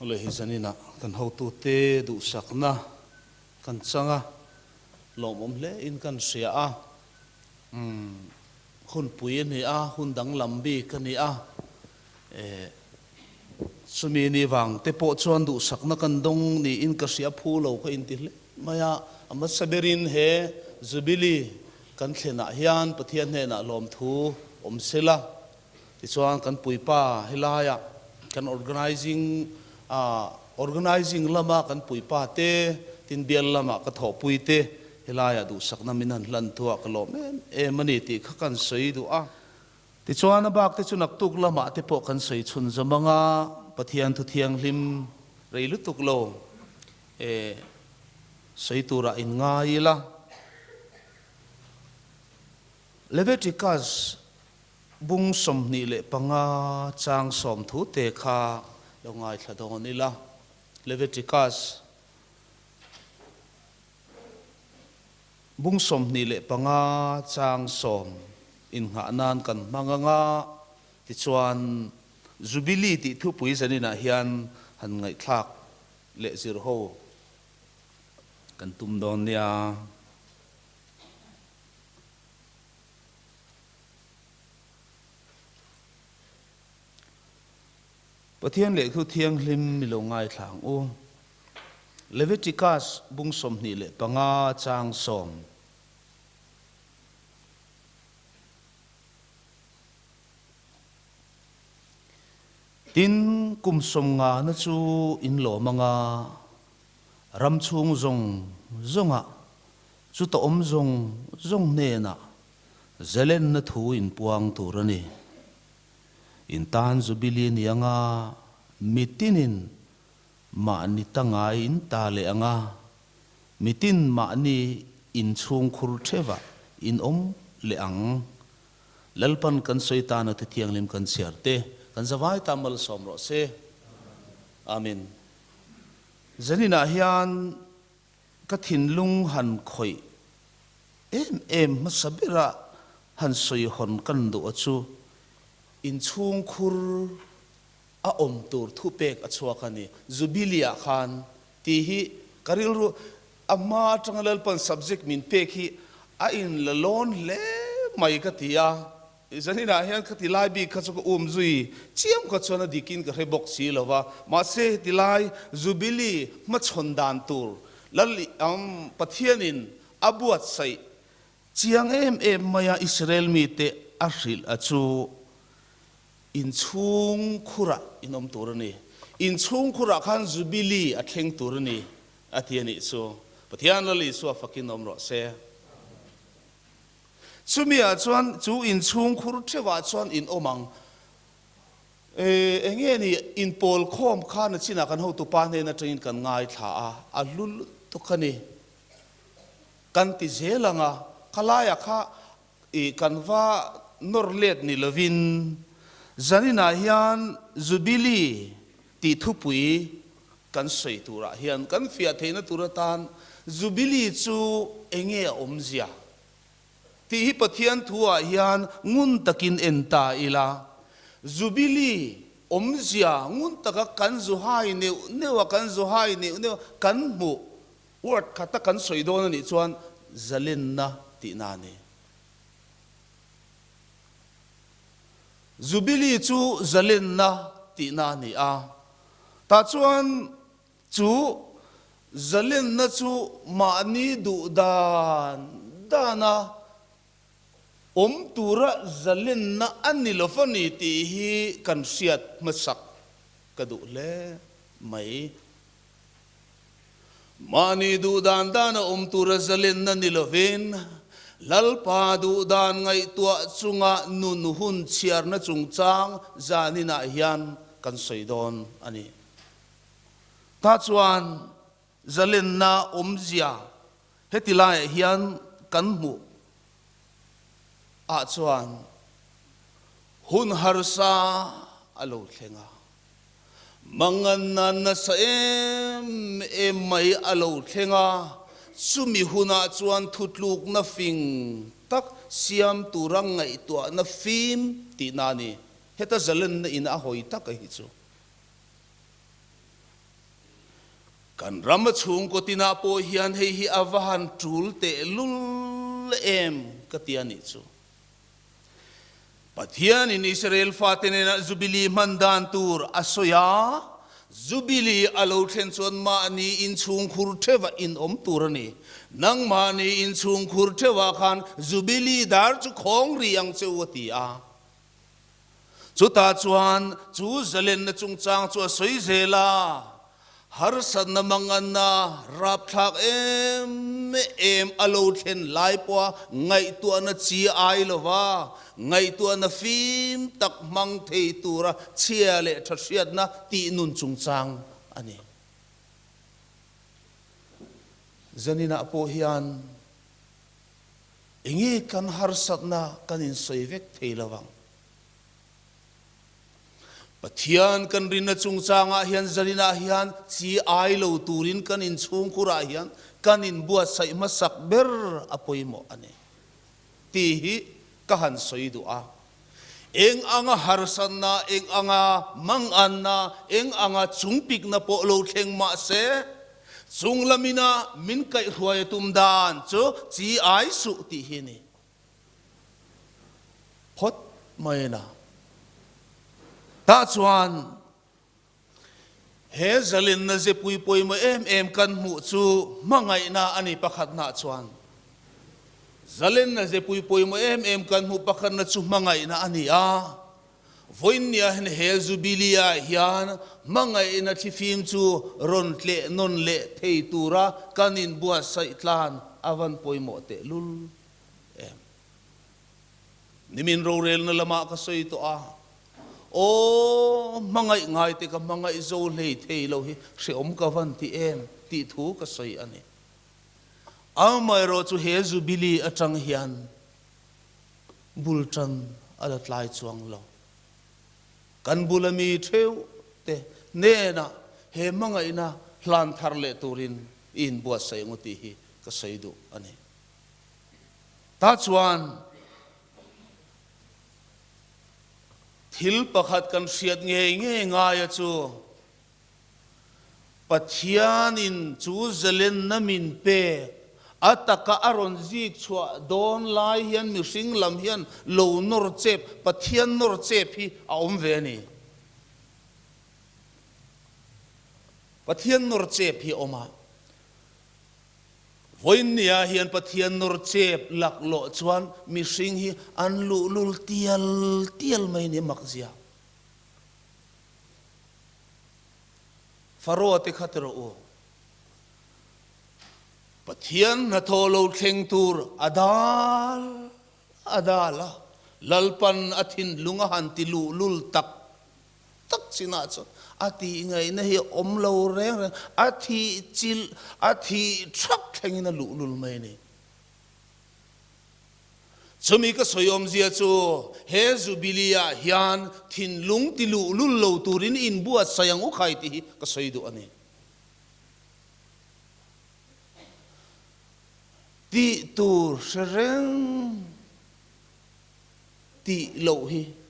Awle hi zaninah kan hotute duhsakna kan chang a, lawmawm hle in kan hria a. Umm hunpui a ni a, hun danglam bik a ni a, eh chumi ni vang te pawh chuan duhsakna kan dawng niin ka hria phu lo ka inti hle mai a. A hmasa berin he Jubilee kan thlenah hian Pathian hnenah lawmthu awm sela. Tichuan kan puipa helaiah kan organizing ah organizing lama kan puipa te tin bial lama ka thawhpui te helaiah duhsakna min han hlan thuah ka lawm em em a ni tih kha kan sawi duh a. Tichuan a bak te chu naktuk lamah te pawh kan sawi chhun zawm anga Pathian thu thianghlim rei lutuk lo eh sawi turah in ngai ila. Leviticus. Bung 25 chang 30 te kha lo ngaithla dawn ila. Leviticus Bung 25 chang 10 innghah nan kan hmang anga, tichuan Jubilee tih thupui zaninah hian han ngaihthlak leh zir ho kan tum dawn nia. Pathian lehkhu thianghlim mi lo ngaithla ang u. Leviticus bung 25 chang 10. Tin, kum 50 na chu in lawm anga ram chhung zawng zawngah chuta awm zawng zawng hnenah Zelenna thu in puang tur a ni. In tan Jubilee ni anga mitinin mahni ta ngai in ta leh anga mitin mahni inchhungkhur theuhah in awm leh ang. Lalpan kan sawi tana thu thianghlim kan chhiar te kan zavai ta malsawm rawh se. Amen. Zaninah hian Ka thinlung han khawih em em hmasa bera han sawi hawn kan duh a chu inchhungkhur a awm tur thupek a chhuak a ni. Jubilee-ah khan tih hi ka rilru a hma atanga Lalpan subject min pek hi a inla lawn hle mai ka ti a. Zaninah hian ka ti lai bik kha chu ka um zui chiam kha chuan a dikin ka hre bawk si lo va, mahse heti lai Jubilee hmachhawn dan tur Lal Pathianin a buatsaih chiang em em maia Israel mite a hrilh a chu inchhung khurah in awm tur a ni. Inchhung khurah khan Jubilee a thleng tur a ni a ti a nih chu. Pathian Lal Isua fakin awm rawh se. Chumi-ah chuan chu inchhung khur theuhah chuan in awm ang. E, enge ni inpawl khawm khan a chinah kan hotupa hnen atangin kan ngaithla a, a hlu lutuk a ni. Kan ti zel ang a, khalaiah kha i kan va nawr let ni lovin zaninah hian Jubilee tih thupui kan sawi turah hian kan fiah theihna tur atan Jubilee chu enge a awmzia? Tih hi Pathian thuah hian ngun takin en ta ila, Jubilee awmzia ngun taka kan zu hai neuh neuh a, kan zu hai neuh neuh a, kan hmuh word khata kan sawi dawn a nih chuan zalenna tihna a ni. Jubilee chu zalenna tihna a ni a, tah chuan Chu zalenna chu mahni duh dan dana awm tura zalenna a ni lo va ni tih hi kan hriat hmasak ka duh hle mai. Mahni duh dan dana awm tura zalenna ni lovin Lalpa duh dan ngaihtuah chunga nun hun chhiarna chungchang zaninah hian kan sawi dawn a ni. Tah chuan zalenna awmzia heti laiah hian kan hmuh ah chuan hun harsa a lo thleng a, manganna nasa em em mai a lo thleng a, chumi hunah chuan thutlukna fing tak siam tura ngaihtuahna fim tihna a ni. Heta zalenna in a hawi tak a hi chu. Kan rama chhungkaw tinah pawh hian hei hi a va han tul tehlul em ka ti a nih chu. Pathianin Israel fate nena Jubilee hman dan tur a sawi a, Jubilee a lo thlen chuan mahni inchhungkhur theuhah in awm tur a ni. Nangmahni inchhungkhur theuhah khan Jubilee dar chu khawng rih ang che u a ti a. Chutah chuan chu zalenna chungchang chu a sawi zel a, harsatna manganna rapthlak em em a lo thlen lai pawha ngaihtuahna chi ai lova ngaihtuahna fim tak hmang thei tura chhia leh tha hriatna tih nun chungchang a ni. Zaninah pawh hian Enge kan harsatna kan insawi vek thei lo ang. Pathian kan rinna chungchangah hian zaninah hian chi ai lo turin kan inchhungkhurah hian kan inbuatsaih hmasak ber a pawimawh a ni tih hi ka han sawi duh a. Eng anga harsatna, eng anga manganna, eng anga chungpikna pawh lo thleng mah se, chung lamina min kaihhruai a tum dan chu chi ai suh tih hi a ni. Phawt mai na. Tah chuan he zalenna zepui pawimawh em em kan hmuh chu hmangaihna a ni pakhatna chuan. Zalenna zepui pawimawh em em kan hmuh pakhatna chu hmangaihna a ni a. Vawiinniah hian he Jubilee-ah hian hmangaihna thlifim chu rawn tleh nawn leh thei tura kan inbuatsaih tlan a van pawimawh tehlul em. Nimin rorelna lamah ka sawi tawh a, Aw, hmangaih ngaite ka hmangaih zo hlei thei lo hi hreawm ka van ti em tih thu ka sawi a ni. Amaherawh chu he Jubilee atang hian bul tan a la tlai chuang lo. Kan bula mi theuh te hnenah he hmangaihna hlan thar leh turin i inbuatsaih ang u tih hi ka sawi duh a ni. Tah chuan Thil pakhat kan hriat ngei ngei ngaia chu Pathianin chu zalenna min pek a taka a rawn zik chhuah dawn lai hian mihring lam hian lo nawr chep, Pathian nawr chep hi a awm ve a ni. Pathian nawr chep hi a awm a. Vawiinniah hian Pathian nawr chep laklawh chuan mihring hi an luhlul tial tial mai ni mak zia. Faroa te kha ti rawh u. Pathian hnathawh lo thleng tur a dal a dal a, Lalpan a thinlung a han ti luhlul tak tak chinah chuan a tih ngaihna hi a awm lo reng reng, a thih chilh, a thih thak thlengin a luhlul mai a ni. Chumi ka sawi awmzia chu he Jubilee-ah hian thinlung ti luhlul lo turin inbuatsaih ang u khai tih hi ka sawi duh a ni. Tih tur hre reng tih loh hi.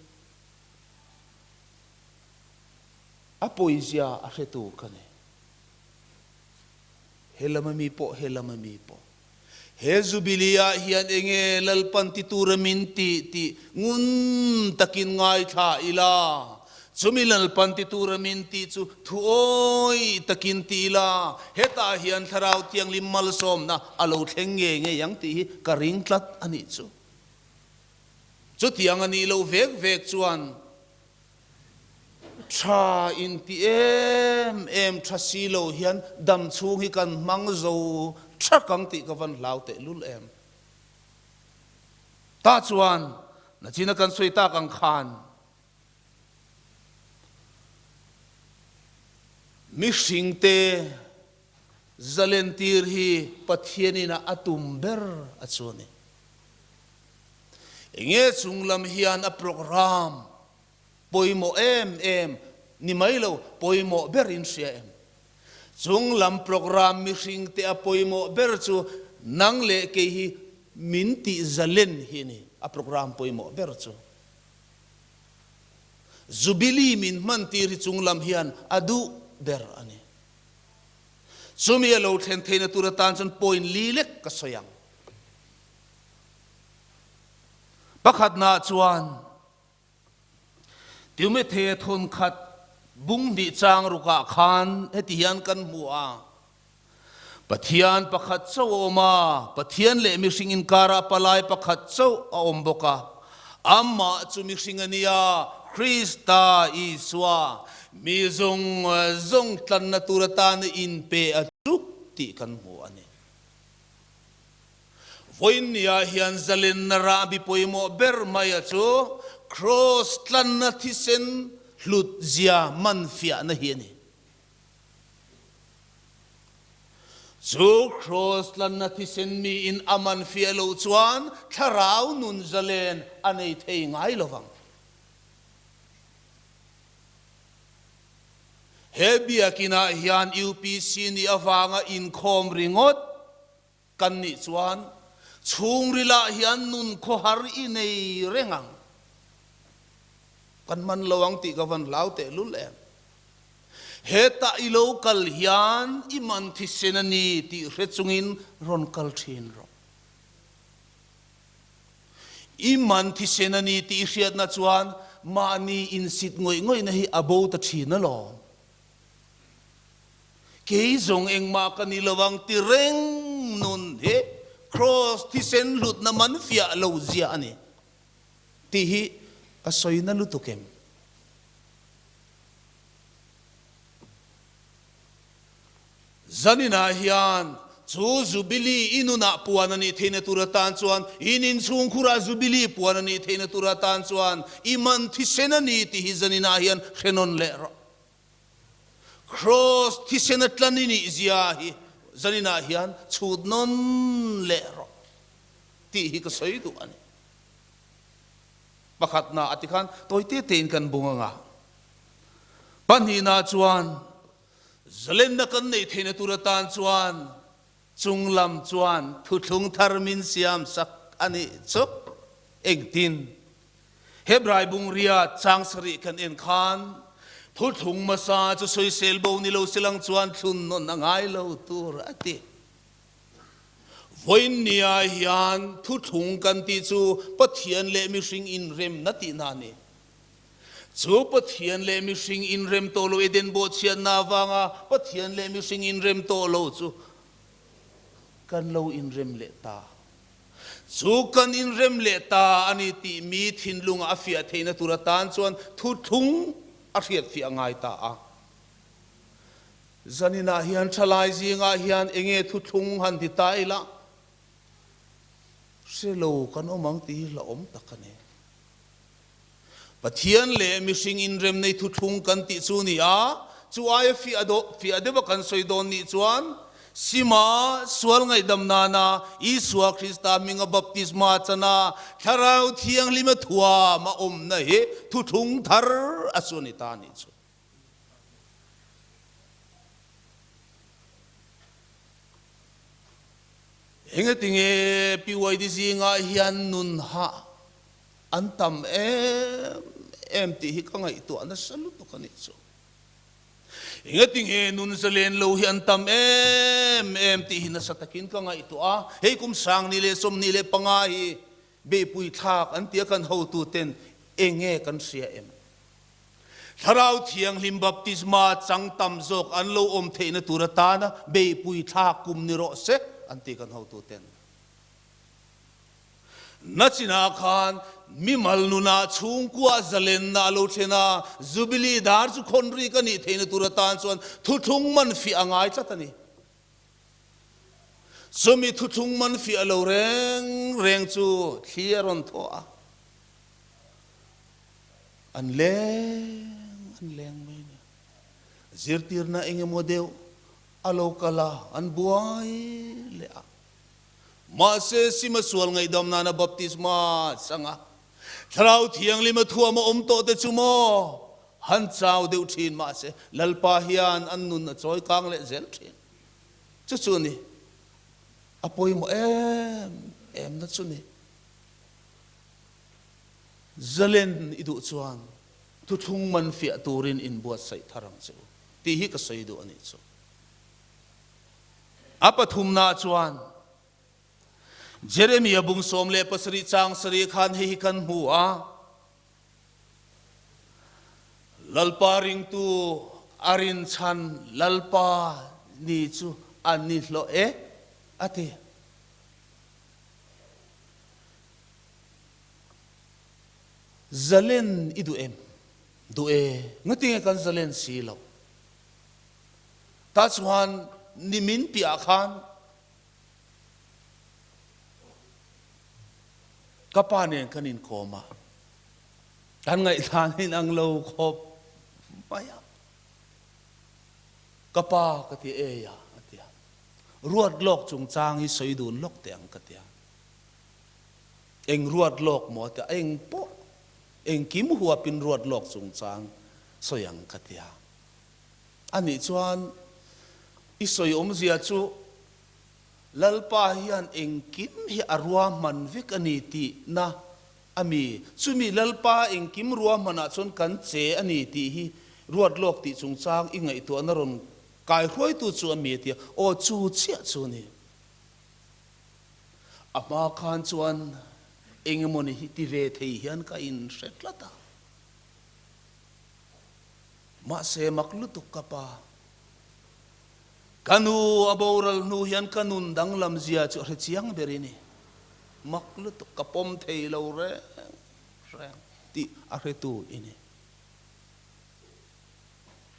A pawizia a hretu ka ni. He lama mi pawh, he lama mi pawh. He Jubilee-ah hian enge Lalpan ti tura min tih tih ngun takin ngaithla ila, chumi Lalpan ti tura min tih chu thuawi takin ti ila, hetah hian Thlarau Thianghlim malsawmna a lo thleng ngei ngei ang tih hi ka ring tlat a nih chu. Chutiang a nih loh vek vek chuan tha inti em em tha si lo hian dam chhung hi kan hmang zo thak ang tih ka van hlau tehlul em. Tah chuan nachina kan sawi tak ang khan mihringte zalentir hi Pathianin a a tum ber a chu a ni. Enge chung lam hian a program pawimawh em em ni mai lo, pawimawh ber in hria em? Chung lam program mihring te a pawimawh ber chu nang leh kei hi min tih zalen hi a ni, a program pawimawh ber chu. Jubilee min hman tir hi chung lam hian a duh ber a ni. Chumi a lo thlen theihna tur atan chuan point li lek ka sawi ang. Pakhatnaah chuan Timothea thawnkhat bung hnih chang rukah khan heti hian kan hmu a, Pathian pakhat chauh a awm a, Pathian leh mihring inkarah palai pakhat chauh a awm bawk a, amah chu mihring a nia, Krista Isua, mi zawng zawng tlanna tur atana inpe a chu tih kan hmu a ni. Vawiinniah hian zalenna rahbi pawimawh ber mai a chu Kraws tlanna thisen hlut zia man fiahna hi a ni. Chu Kraws tlanna thisen miin a man fiah loh chuan thlarau nun zalen a nei thei ngai lo vang. He biakinah hian UPC nih avanga inkhawm ringawt Kan nih chuan chhungrilah hian nun khawhar i nei reng ang. Kan man lo ang tih ka van hlau tehlul em. Hetah i lo kal hian i man thisen a ni tih hre chungin rawn kal thin rawh. I man thisen a ni tih i hriatna chuan mahni insit ngawih ngawihna hi a bo ta thin alawm. Kei zawng engmah ka ni lo ang ti reng nun hi Kraws thisen hlutna man fiah lo zia a ni tih hi ka sawi na lutuk em? Zaninah hian chu Jubilee i nunah puan a nih theihna tur atan chuan, in inchhungkhurah Jubilee puan a nih theihna tur atan chuan i man thisen a ni tih hi zaninah hian hre nawn leh rawh. Kraws thisen a tlan i nih zia hi zaninah hian chhut nawn leh rawh tih hi ka sawi duh a ni. Pakhatna a ti khan tawi te tein kan bung anga, pahnihna chuan zalenna kan neih theihna tur atan chuan Chunglam chuan thuthlung thar min siam sak a nih chu engtin? Hebrai bungria chang sarih kan en khan thuthlung hmasa chu sawisel bo ni lo silang chuan thlun nawn a ngai lo tur a ti. Vawiinnia hian thuthlung kan tih chu Pathian leh mihring inremna tihna a ni. Chu Pathian leh mihring inrem tawh lo Eden bawhchhiatna avanga Pathian leh mihring inrem tawh lo chu kan lo inrem leh ta. Chu kan inrem leh ta a ni tih mi thinlunga a fiah theihna tur atan chuan thuthlung a hriatfiah a ngai ta a. Zaninah hian thalai zingah hian enge thuthlung han ti ta ila hre lo kan awm ang tih hi hlauhawm tak a ni. Pathian leh mihring inrem nei thuthlung kan tih chu ni a, chu aia fiah dawh fiah deuha kan sawi dawn nih chuan Sima sual ngaihdam nana Isua Krista hminga baptisma chana Thlarau Thianghlima thuam a awmna hi thuthlung thar a chu a ni ta nih chu. Engatinge PYD zingah hian nun hah An tam em em tih hi ka ngaihtuah nasa lutuk a nih chu. Engatinge nun zalen lo hi an tam em em tih hi nasa takin ka ngaihtuah a, hei kum 2025 hi beihpui thlak an tia kan hotuten enge kan hria em? Thlarau Thianghlim baptisma chang tam zawk an lo awm theihna tur atana beihpui thlak kum ni rawh se an ti kan hotuten. Nachinah khan mimal nunah chhungkua zalenna a lo thlen a, Jubilee dar chu khawn rik a nih theihna tur atan chuan thuthlung man fiah a ngai tlat a ni. Chumi thuthlung man fiah lo reng reng chu thli a rawn thaw a, an leng an leng mai a ni. Zirtirna engemaw deuh a lo kal a, an buai leh a. Mahse, Sima sual ngaihdam nana baptisma chang a, Thlarau Thianghlim a thuam a awm tawh te chu maw? Han chau deuh thin mahse, Lalpa hian an nun a chawi kang leh zel thin. Chu chu ni, a pawimawh em em na chu ni. Zalen i duh chuan thuthlung man fiah turin inbuatsaih thar ang che u tih hi ka sawi duh a nih chu. A pathumna chuan Jeremia bung 17 chang sarih khan hei hi kan hmu a, Lalpa ringtu a rinchhan Lalpa ni chu a ni hlawh e, a ti. Zalen i duh em? Duh e. Ngatinge kan zalen si lo? Tah chuan nimin piah khan ka pa nen kan inkawm a, kan ngaihdan in ang lo khawp mai a. Ka pa ka ti ei a, a ti a. Ruat lawk chungchang hi sawi dun lawk teh ang ka ti a. Eng ruat lawk maw a ti a, eng pawh engkim huapin ruat lawk chungchang sawi ang ka ti a. Anih chuan i sawi awmzia chu Lalpa hian engkim hi a ruahman vek a ni tihna a mi? Chumi Lalpa engkim ruahmanah chuan kan che a ni tih hi ruat lawk tih chungchang i ngaihtuahna rawn kaihruaitu chu a mi a ti a, aw chu chiah chu a ni. A hma khan chuan engemawni hi ti ve thei hian ka inhre tlat a. Mahse mak lutuk ka pa. Ka nu a boral hnu hian ka nun danglam zia chu a hre chiang ber i ni. Mak lutuk ka pawm thei lo reng reng tih a hretu i ni.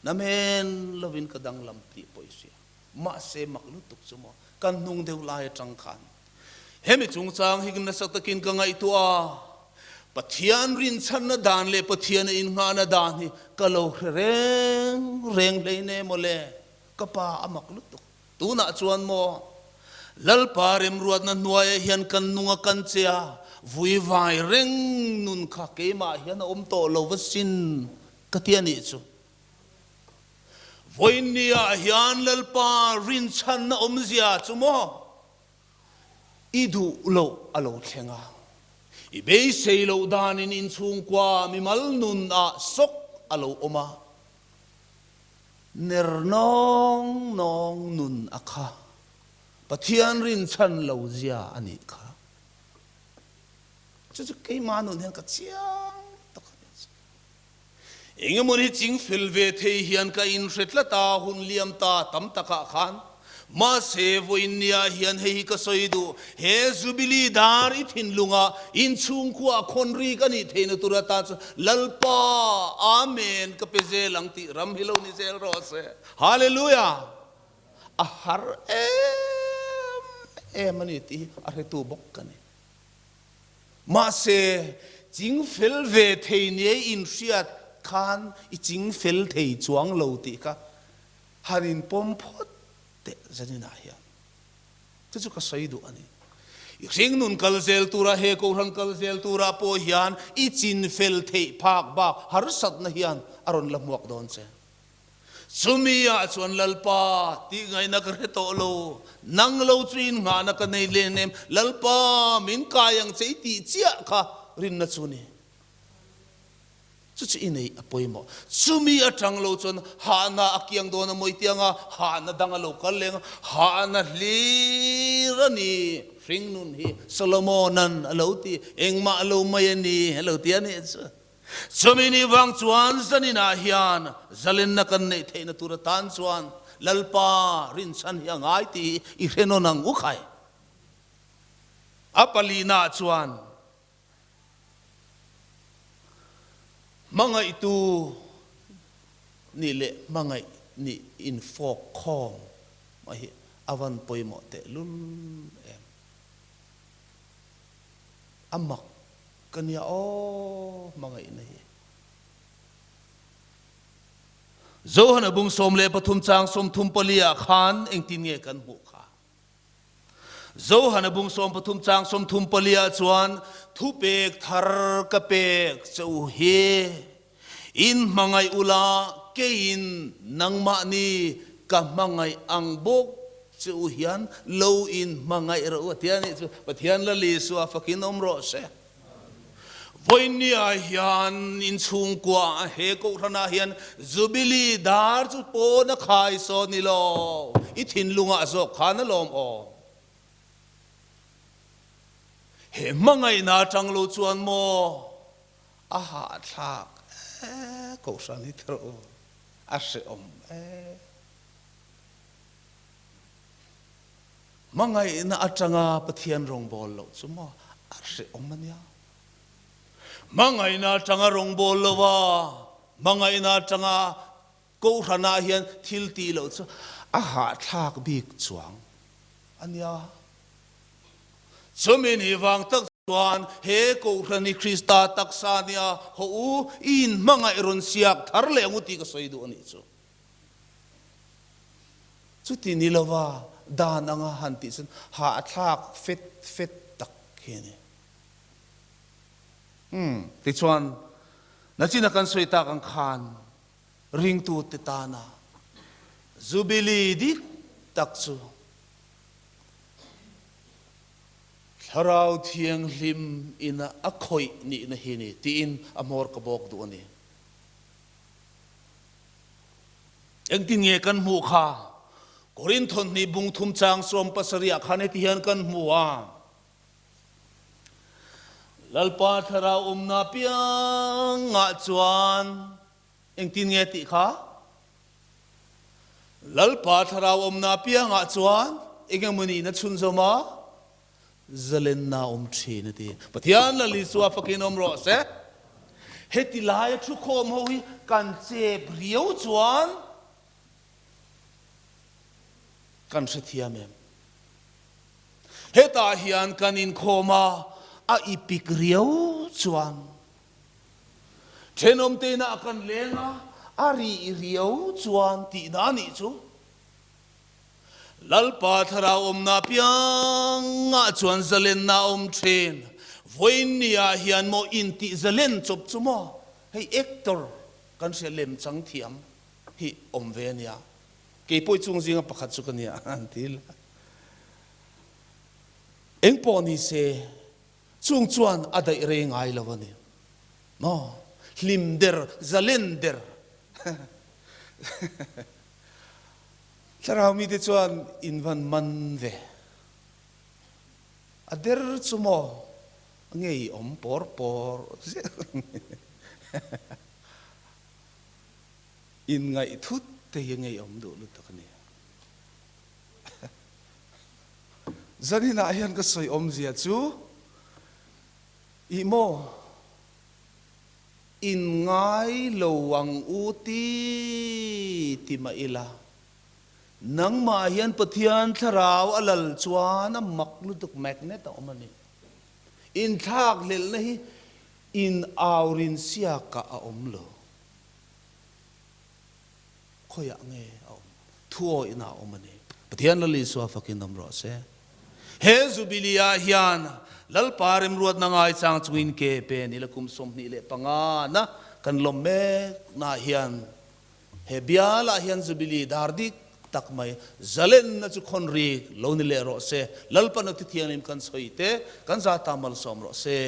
Namen lovin ka danglam tih pawh i hria. Mahse mak lutuk chu maw kan hnung deuh lai atang khan Hemi chungchang hi nasa takin ka ngaihtuah a, Pathian rinchhanna dan leh Pathian a innghahna dan hi ka lo hre reng reng hleine maw le? Ka pa a mak lutuk. Tunah chuan maw Lalpa remruatna hnuaiah hian kan nung a kan che a, vuivai reng nun kha keimah hian a awm tawh lo va sin ka ti a nih chu. Vawiinniah hian Lalpa rinchhanna awmzia chu maw i duh loh a lo thleng a, i beisei loh danin inchhungkua mimal nun ah sawk a lo awm a, ner nawng nawng nun a kha Pathian rinchhan lo zia a nih kha. Chu chu keimah nun hian ka chiang tak a ni. Engemaw hi ching fel ve thei hian ka inhre tlat a, hun liam ta tam takah khan. Mahse, vawiinniah hian hei hi ka sawi duh, he Jubilee dar i thinlunga inchhungkua khawn rik a nih theihna tur atan chuan Lalpa, Amen ka pe zel ang tih ram hi lo ni zel rawh se. Hallelujah! A har em em a ni tih hi a hretu bawk ka ni. Mahse, ching fel ve thei nia i inhriat khan i ching fel thei chuang lo tih kha han inpawm phawt teh zaninah hian. Chu chu ka sawi duh a ni. I hringnun kal zel tura he kohhran kal zel turah pawh hian i chin fel theih phak bak harsatna hian a rawn la hmuak dawn che. Chumi ah chuan Lalpa tih ngaihna ka hre tawh lo, nang lo chu innghahna ka nei len em, Lalpa min kai ang che i tih chiah kha rinna chu ni. Chu chu i neih a pawimawh. Chumi atang lo chuan hahna a kiang dawn a mawi tiang a, hahna dang a lo kal leng a, hahna hlir a ni. Hringnun hi Solomonan a lo ti, engmah lo mai a ni a lo ti a nih chu. Chumi ni vang chuan zaninah hian zalenna kan neih theihna tur atan chuan Lalpa rinchhan hi a ngai tih hi i hre nawn ang u khai. A palinaah chuan hmangaihtu nih leh hmangaih nih infawk khawm mai hi a van pawimawh tehlul em. A mak Ka nia aw hmangaihna hi. Johana bung 13 chang 34 ah khan engtin nge kan hmuh kha? Johana bung 13 chang 34 ah chuan thupek thar ka pek che u hi in hmangaih ula keiin nangmahni ka hmangaih ang bawk che u hian lo in hmangaih rawh u a ti a nih chu. Pathian Lal Isua fakin awm rawh se. Vawinia hian inchhungkua he kohhranah hian Jubilee dar chu pawn a khai sawn ni lo, i thinlungah zawk khan a lawm awm. He hmangaihna atang lo chuan maw a hahthlak e, kohhran hi therh u, a hrehawm e. Hmangaihna atanga Pathian rawngbâwl loh chu maw a hrehawm a nia. Hmangaihna atanga rawngbâwl lo a, hmangaihna atanga kohhranah hian thil tih loh chu a hahthlâk bik chuang a nia. Chumi ni vang tak chuan he kohhran hi Krista taksa a nia, hawh u, i inhmangaih rawn siak thar leh ang u tih ka sawi duh a nih chu. Chuti ni lova dan anga han tih chuan hahthlak fet fet tak hi a ni. Umm, tichuan nachina kan sawi tak ang khan ringtute tana Jubilee dik tak chu Thlarau Thianghlim ina a khawih nihna hi a ni tiin a hmawr ka bawk duh a ni. Engtin nge kan hmuh kha? Korinthon hnih bung thum chang 70 ah khan heti hian kan hmu a, Lalpa thlarau awmna piangah chuan engtin nge tih kha? Lalpa thlarau awmna piangah chuan engemaw nihna chhunzawm a? Zalenna awm thin a ti. Pathian Lal Isua fakin awm rawh se. Heti laia thukhawm ho hi kan chep riau chuan kan hrethiam em? Hetah hian kan inkhawm a, a ipik riau chuan thenawmte inah kan leng a, a rih riau chuan tihna a nih chu. Lalpa thlarau awmna piangah chuan zalenna a awm thin. Vawiinniah hian maw intih zalen chawp chu maw? Hei actor kan hria lem chang thiam hi awm ve a nia. Kei pawh i chung zinga pakhat chu ka nia an ti la. Eng pawh ni se chung chuan a daih rei ngai lo a ni. Maw? Hlim der, zalen der. Thlarau mite chuan in van man ve. A der chu maw ngei awm pawr pawr zel in ngaih thut te hi ngei awm duh lutuk a ni. Zaninah hian ka sawi awmzia chu ih maw? In ngai lo ang u ti ti mah ila, nangmah hian Pathian thlarau a lal chuan a mak lutuk magnet a awm a ni. Inthlakhlelhna hi in aurin siakah a awm lo. Khawiah nge a awm? Thuawihna a awm a ni. Pathian Lal Isua fakin awm rawh se. He Jubilee ah hian Lalpa remruatna ngaichang chungin ke pen ila kum 25 na kan lawm mek na hian he bial ah hian Jubilee dar dik tak mai zalenna chu khawn rik lo ni leh rawh se. Lalpa Noti Thianghlim kan sawi te kan za ta malsawm rawh se.